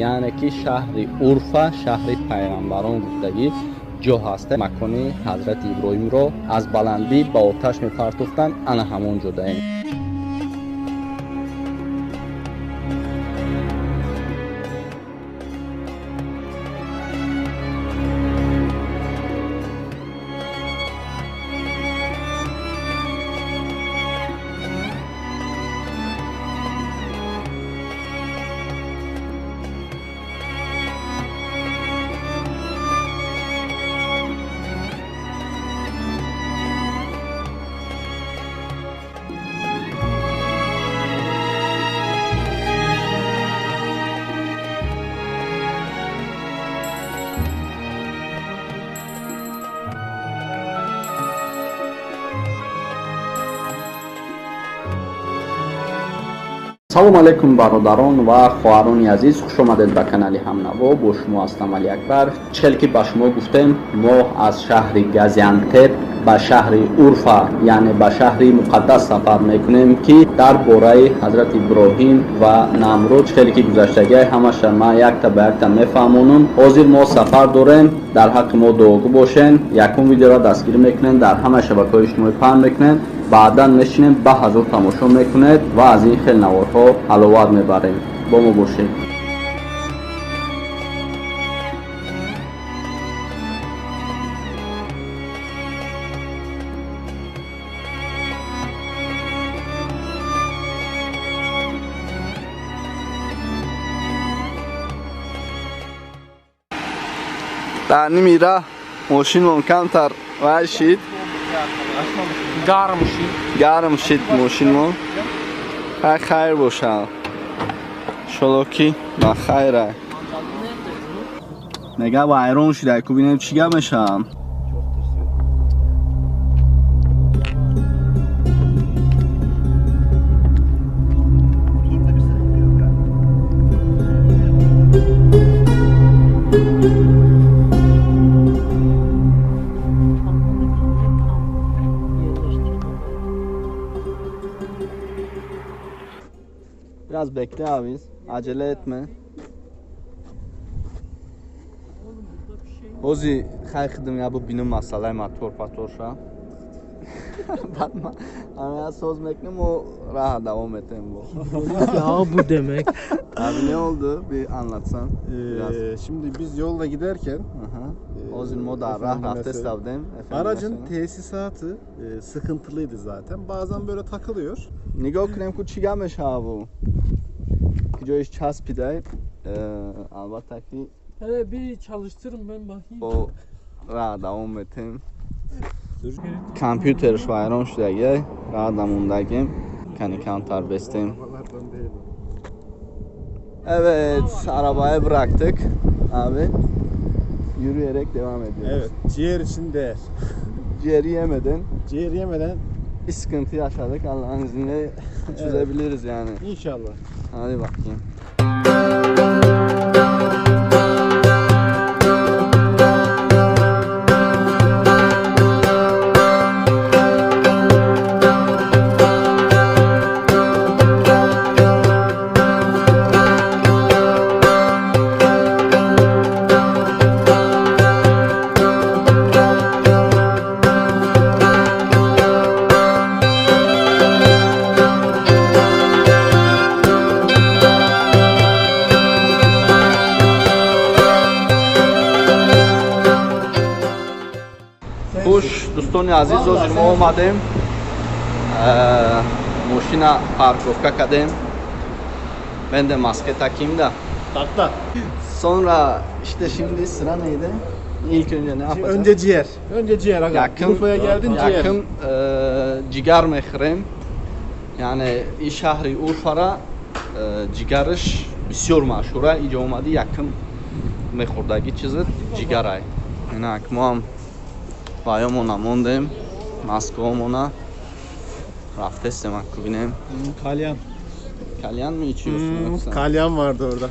Яъне ки шаҳри Урфа, шаҳри пайғамбарон гуфтагӣ ҷо ҳаст. Макони Ҳазрати Иброҳимро аз баландӣ ба оташ мепартофтанд, ана ҳамон ҷодаем. Салом алейкум, бародарон ва хоҳарони азиз, хуш омадед ба канали Ҳамнаво. Бо шумо ҳастам Али Акбар. Чӣ ки ба шумо гуфтем, мо аз шаҳри Газиантеп ба шаҳри Урфа, яъне ба шаҳри муқаддас сафар мекунем, ки дар бораи Ҳазрати Иброҳим ва Намруд хеле ки гузаштагиай, ҳамаша ман якта ба якта мефаҳмонам. Ҳозир мо сафар дорем, дар ҳаққи мо дуогӯ бошен. Якум видеоро дастгирӣ мекунем, дар ҳама шабакаҳои иҷтимоӣ паҳн мекунем, баъдан мешинем, ба ҳазор тамошо мекунед ва аз ин хел наворҳо ҳаловат мебарем. Бо мо бошед. Дар ними раҳ мошинмон камтар вай шид. Гарм шид. Гарм шид мошинмон. Хай, хайр бошад, иншолло ки ба хайра. Мега вайрон шида, ку бинем чӣ гап мешавам. Motorda bir sıkıntı yok galiba. Tam yerleştirdim. Biraz bekle abi. Acele etme. Ҳози хай хидм я бубинам масъалаи мотор паторша. Баъд ма ҳамая соз мекунем, мо раҳа давом метем бо. Ya bu demek. Abi, ne oldu? Bir anlatsan. Biraz. Şimdi biz yolda giderken Aha. Ҳозир мо дар раҳ efendime рафта söyleyeyim, будем. aracın tesisatı sıkıntılıydı zaten. Bazen böyle takılıyor. Нигоҳ кунем ку чӣ гап мешавад, ки ҷоиш часпидай. Албатта ки Hele bir çalıştırın, ben bakayım. бо раҳ давом метем. Компютерш вайрон шудагиай, раҳ дамондагим, кани камтар бестем. Arabalardan değil o. Evet, arabayı bıraktık abi. Yürüyerek devam ediyoruz. Evet, ciğer için değer. Ciğeri yemeden Ciğer yemeden bir sıkıntı yaşadık. Allah'ın izniyle çözebiliriz yani. İnşallah. Hadi bakayım. Хуш, дӯстони азиз, ҳозир мо омадем, мошина парковка кардем. Ben de maske takayım da. Tak tak. Sonra işte şimdi sıra neydi? İlk önce ne Şimdi yapacağız? önce ciğer. Önce ciğer aga. Yakın, Urfa'ya geldin, ciğer. yakın ҷигар мехӯрем. Яъне ин шаҳри Урфара ҷигараш бисёр машҳура. Иҷо омадӣ, якм мехӯрдагӣ чизат ҷигарай. Инак мо ҳам ваёмона мондем, маскаомона рафтестем, аку бинем. Kalyan. Кальян mı içiyorsun yoksa? Kalyan vardı orada.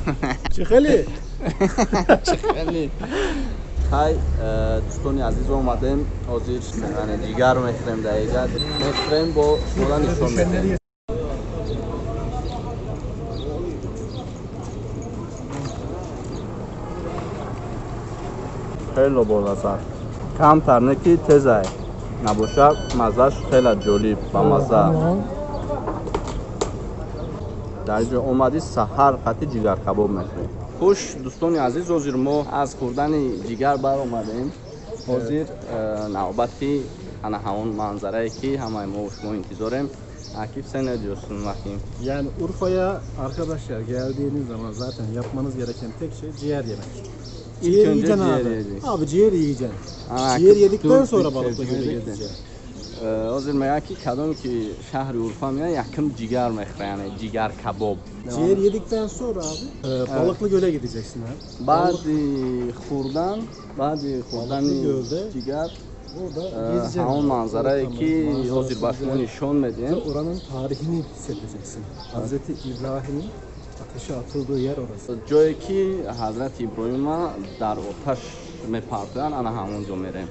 Çık Ali. Хеле хай, дӯстони азиз, омадем, ҳозир яъне ҷигар мехӯрем, дар иҷа мехӯрем, бо шумода нишон медиҳем. Хеле болаззат. Камтар не ки тезай. Набошад, маззаш хеле ҷолиб, бамазза. Дар ҷо омадӣ саҳар қати ҷигар кабоб мехӯрем. Хуш, дӯстони азиз, ҳозир мо аз хӯрдани ҷигар баромадем. Ҳозир навбати ана ҳамон манзарае ки ҳамаи мо шумо интизорем. Akif, sen ne diyorsun bakayım? Yani Urfa'ya arkadaşlar geldiğiniz zaman zaten yapmanız gereken tek şey ciğer yemek. İlk Ciğer önce yiyeceksin ciğer abi. yiyeceksin. Abi ciğer yiyeceksin. Aa, Ciğer yedikten dur, sonra bir balıklı tercüme göle edeyim. gideceksin. Ҳозир мегӯяд ки кадоме ки шаҳри Урфа меяд, якум ҷигар мехӯра, яъне ҷигар кабоб. Ciğer yedikten sonra abi balıklı göle gideceksin abi. Баъди хӯрдани Balıklı gölde ҷигар Orada gezeceksin. ҳамон манзарае Ortamı, ки manzarası ҳозир ба шумо güzel. нишон медиҳем. Ve oranın tarihini hissedeceksin. Hazreti İbrahim'in ateşe atıldığı yer orası. Ҷое ки ҳазрати Иброҳима дар оташ мепартоянд, ана ҳамон ҷо мерем.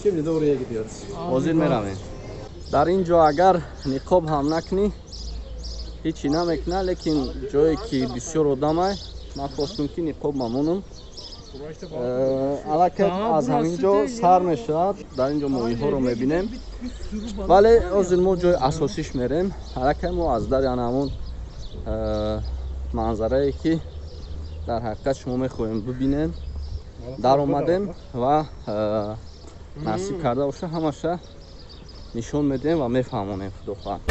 Şimdi de oraya gidiyoruz. Ҳозир меравем. Дар ин ҷо агар ниқоб ҳам накунӣ, ҳечи намекунад, лекин ҷое ки бисёр одамай, ман хостум ки ниқоб мамонам. Аллакай аз ҳамин ҷо сар мешавад. Дар ин ҷо моҳиҳоро мебинем, вале ҳозир мо ҷои асосиш мерем. Аллакай мо аз дари ана ҳамон манзарае ки дар ҳақиқат шумо мехоҳем бибинем, даромадем ва насиб карда боша, ҳамаша нишон медиҳем ва мефаҳмонем, худо хоҳад.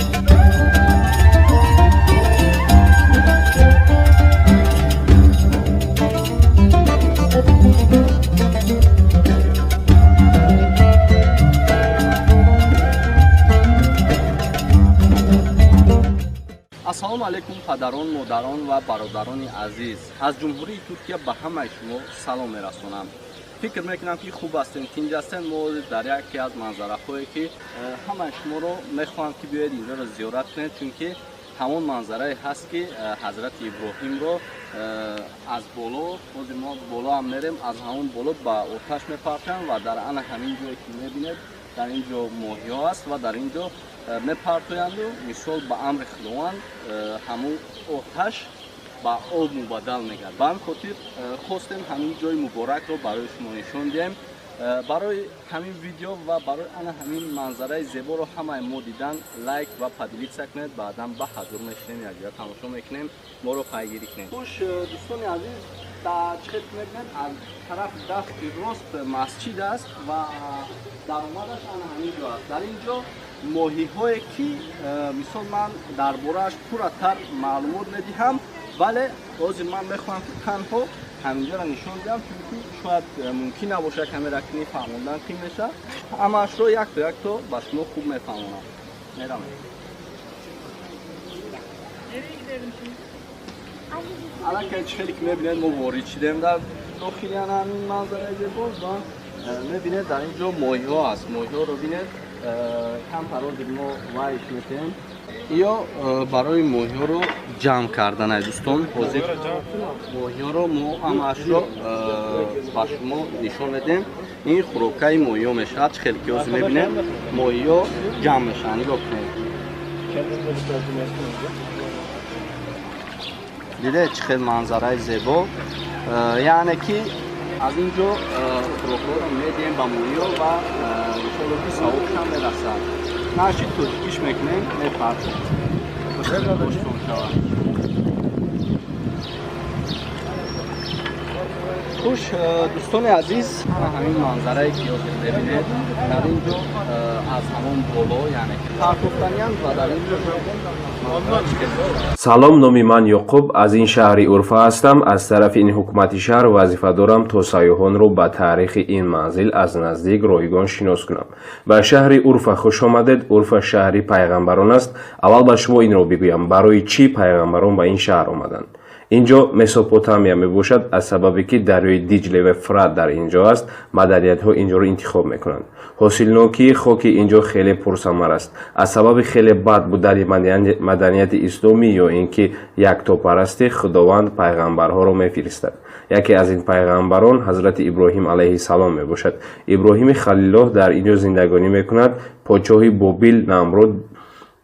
Ассалому алайкум, падарон, модарон ва бародарони азиз. Аз Ҷумҳурии Туркия ба ҳамаи шумо салом мерасонам. Фикр мекунам ки хуб ҳастем, тинҷ ҳастем. Мо дар яке аз манзараҳое ки ҳамаи шуморо мехоҳам ки биёед инҷоро зиёрат кунед, чунки ҳамон манзарае ҳаст ки ҳазрати Иброҳимро аз боло, ҳозир мо боло ҳам мерем, аз ҳамон боло ба оташ мепартоянд ва дар ана ҳамин ҷое ки мебинед, дар ин ҷо моҳиҳо аст ва дар ин ҷо мепартоянду мисол ба амри Худованд ҳамун оташ ба об мубаддал мегардад. Ба ҳамин хотир хостем ҳамин ҷои муборакро барои шумо нишон диҳем. Барои ҳамин видео ва барои ана ҳамин манзараи зеборо ҳамаи мо дидан, лайк ва поделиться кунед. Баъдан ба ҳазур мешинем, якҷоя тамошо мекунем, моро пайгирӣ кунед. Хуш, дӯстони азиз, дар чӣ хел мебинед, аз тарафи дасти рост масҷид аст ва даромадаш ана ҳамин ҷо аст. Дар ин ҷо моҳиҳое ки мисол ман дар борааш пурратар маълумот медиҳам, вале ҳозир ман мехоҳам ки танҳо ҳаминҷоро нишон диҳам, чунки шояд мумкин набошад камеракунӣ, фаҳмондан қин мешавад. Ҳамаашро якто якто ба шумо хуб мефаҳмонам. Меравем. Nereye gidelim şimdi? Аллакай чӣ хеле ки мебинед, мо ворид шидем дар дохили ана ҳамин манзараи зебо ва мебинед, дар ин ҷо моҳиҳо аст. Моҳиҳоро бинед, камтар ҳозир мо вайш метиҳем. Ё барои моҳиҳоро ҷамъ карданай, дӯстон. Ҳозир моҳиҳоро мо ҳамаашро ба шумо нишон медиҳем. Ин хӯрокаи моҳиҳо мешавад. Чӣ хеле ки ҳозир мебинем, моҳиҳо ҷамъ мешаванд. Нигоҳ кунед, дидед чӣ хел манзараи зебо. Яъне ки аз ин ҷо хӯрокҳоро медиҳем ба моҳиҳо ва иншоалло ки савобшам мерасад. Наши тоҷикиш мекунем, мепартем, осон шавад. Хуш, дӯстони азиз, ана ҳамин манзарае ки ҳозир мебинед, дар ин ҷо аз ҳамон боло, яъне ки партофтаниянд ва дар ин ҷо манзара чӣ хел. Салом, номи ман Ёқуб, аз ин шаҳри Урфа ҳастам. Аз тарафи ин ҳукумати шаҳр вазифа дорам, то сайёҳонро ба таърихи ин манзил аз наздик ройгон шинос кунам. Ба шаҳри Урфа хуш омадед. Урфа шаҳри пайғамбарон аст. Аввал ба шумо инро бигӯям, барои чӣ пайғамбарон ба ин шаҳр омаданд. Ин ҷо Месопотамия мебошад. Аз сабабе ки дарёи Диҷле ва Фрат дар ин ҷо аст, маданиятҳо ин ҷоро интихоб мекунанд. Ҳосилнокии хоки ин ҷо хеле пурсамар аст. Аз сабаби хеле бад будани маданияти исломӣ ё ин ки яктопарастӣ, Худованд пайғамбарҳоро мефиристад. Яке аз ин пайғамбарон ҳазрати Иброҳим алайҳиссалом мебошад. Иброҳими Халилуллоҳ дар ин ҷо зиндагонӣ мекунад. Подшоҳи Бобил Намруд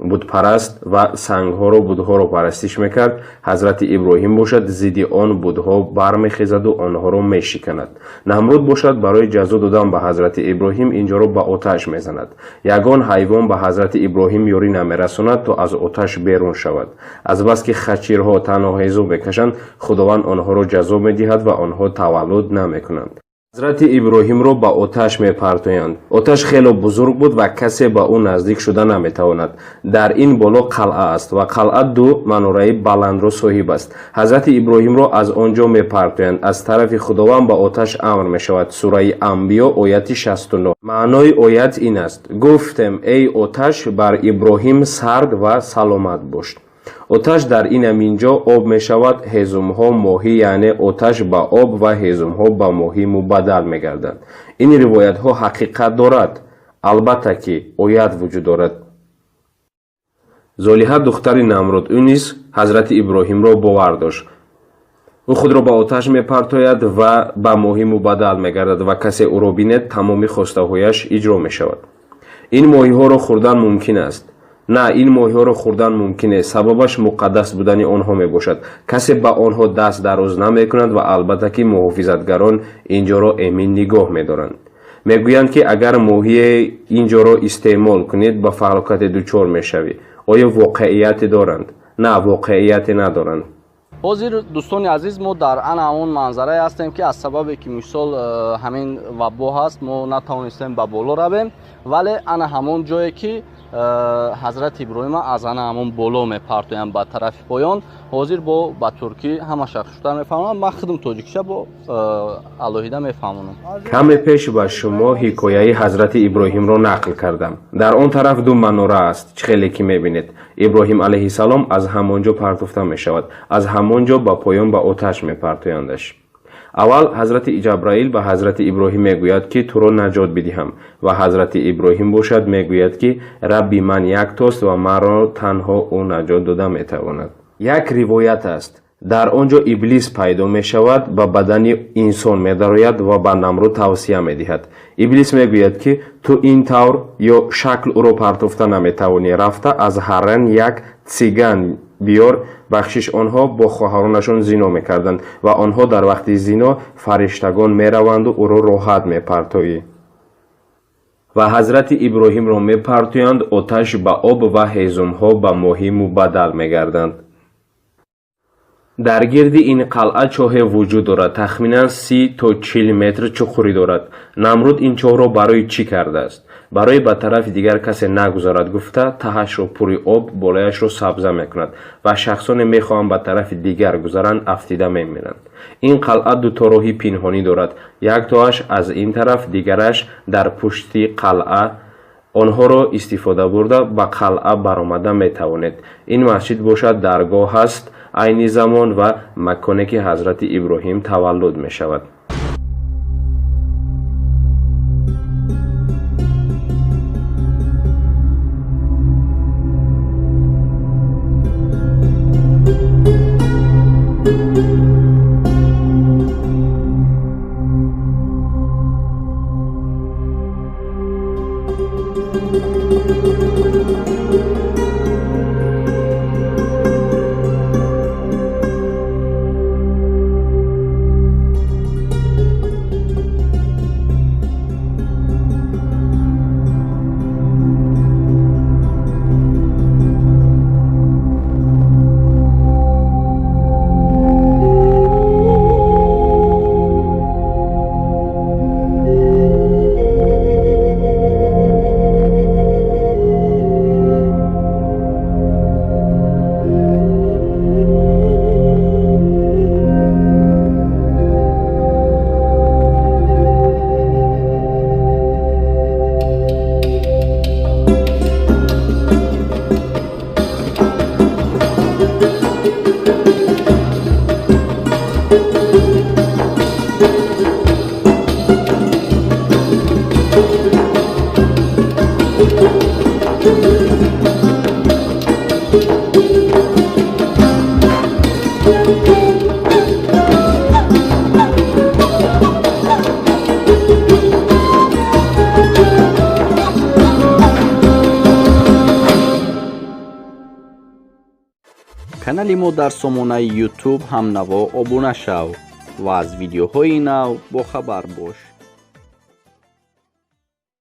Бутпараст ва сангҳоро, бутҳоро парастиш мекард. Ҳазрати Иброҳим бошад, зидди он бутҳо бармехезаду онҳоро мешиканад. Намруд бошад, барои ҷазо додан ба ҳазрати Иброҳим ин ҷоро ба оташ мезанад. Ягон ҳайвон ба ҳазрати Иброҳим ёрӣ намерасонад, то аз оташ берун шавад. Азбаски хачирҳо танҳо ҳезум мекашанд, Худованд онҳоро ҷазо медиҳад ва онҳо таваллуд намекунанд. Ҳазрати Иброҳимро ба оташ мепартоянд. Оташ хело бузург буд ва касе ба ӯ наздик шуда наметавонад. Дар ин боло қалъа аст ва қалъа ду манораи баландро соҳиб аст. Ҳазрати Иброҳимро аз он ҷо мепартоянд. Аз тарафи Худованд ба оташ амр мешавад. Сураи Анбиё, ояти 69. Маънои оят ин аст: гуфтем, эй оташ, бар Иброҳим сард ва саломат бош. Оташ дар инамин ҷо об мешавад, ҳезумҳо моҳӣ, яъне оташ ба об ва ҳезумҳо ба моҳӣ мубаддал мегарданд. Ин ривоятҳо ҳақиқат дорад? Албатта ки оят вуҷуд дорад. Золиҳа, духтари Намруд, ӯ низ ҳазрати Иброҳимро бовар дошт. Ӯ худро ба оташ мепартояд ва ба моҳӣ мубаддал мегардад ва касе ӯро бинед, тамоми хостаҳояш иҷро мешавад. Ин моҳиҳоро хӯрдан мумкин аст? На, ин моҳиҳоро хӯрдан мумкин нест. Сабабаш муқаддас будани онҳо мебошад. Касе ба онҳо даст дароз намекунад ва албатта ки муҳофизатгарон ин ҷоро эмин нигоҳ медоранд. Мегӯянд ки агар моҳие ин ҷоро истеъмол кунед, ба фалокате дучор мешавӣ. Оё воқеияте доранд? На, воқеияте надоранд. Ҳозир, дӯстони азиз, мо дар ана ҳамон манзарае ҳастем, ки аз сабабе ки мисол ҳамин вабо ҳаст, мо натавонистем ба боло равем, вале ана ҳамон ҷое ки ҳазрати Иброҳима аз ана ҳамон боло мепартоянд ба тарафи поён. Ҳозир бо ба туркӣ ҳамаша хуштар мефаҳмонам, ман худам тоҷикиша бо алоҳида мефаҳмонам. Каме пеш ба шумо ҳикояи ҳазрати Иброҳимро нақл кардам. Дар он тараф ду манора аст, чӣ хеле ки мебинед. Иброҳим алайҳиссалом аз ҳамон ҷо партофта мешавад, аз ҳамон ҷо ба поён ба оташ мепартояндаш. Аввал ҳазрати Ҷабраил ба ҳазрати Иброҳим мегӯяд, ки туро наҷот бидиҳам, ва ҳазрати Иброҳим бошад, мегӯяд, ки Рабби ман яктост ва маро танҳо ӯ наҷот дода метавонад. Як ривоят аст: дар он ҷо Иблис пайдо мешавад, ба бадани инсон медарояд ва ба Намруд тавсия медиҳад. Иблис мегӯяд, ки ту ин тавр ё шакл ӯро партофта наметавонӣ, рафта аз Ҳарран як циган биёр. Бахшиш, онҳо бо хоҳаронашон зино мекарданд ва онҳо дар вақти зино фариштагон мераванду ӯро роҳат мепартоӣ. Ва ҳазрати Иброҳимро мепартоянд, оташ ба об ва ҳезумҳо ба моҳӣ мубаддал мегарданд. Дар гирди ин қалъа чоҳе вуҷуд дорад, тахминан 30 то 40 метр чуқурӣ дорад. Намруд ин чоҳро барои чӣ кардааст? Барои ба тарафи дигар касе нагузарад гуфта, таҳашро пури об, болояшро сабза мекунад ва шахсоне мехоҳанд ба тарафи дигар гузаранд, афтида мемиранд. Ин қалъа дуто роҳи пинҳонӣ дорад: яктоаш аз ин тараф, дигараш дар пушти қалъа. Онҳоро истифода бурда, ба қалъа баромада метавонед. Ин масҷид бошад, даргоҳ аст айни замон ва маконе ки ҳазрати Иброҳим таваллуд мешавад. Канали мо дар сомонаи YouTube «Ҳамнаво» обуна шав ва аз видеоҳои нав бохабар бош.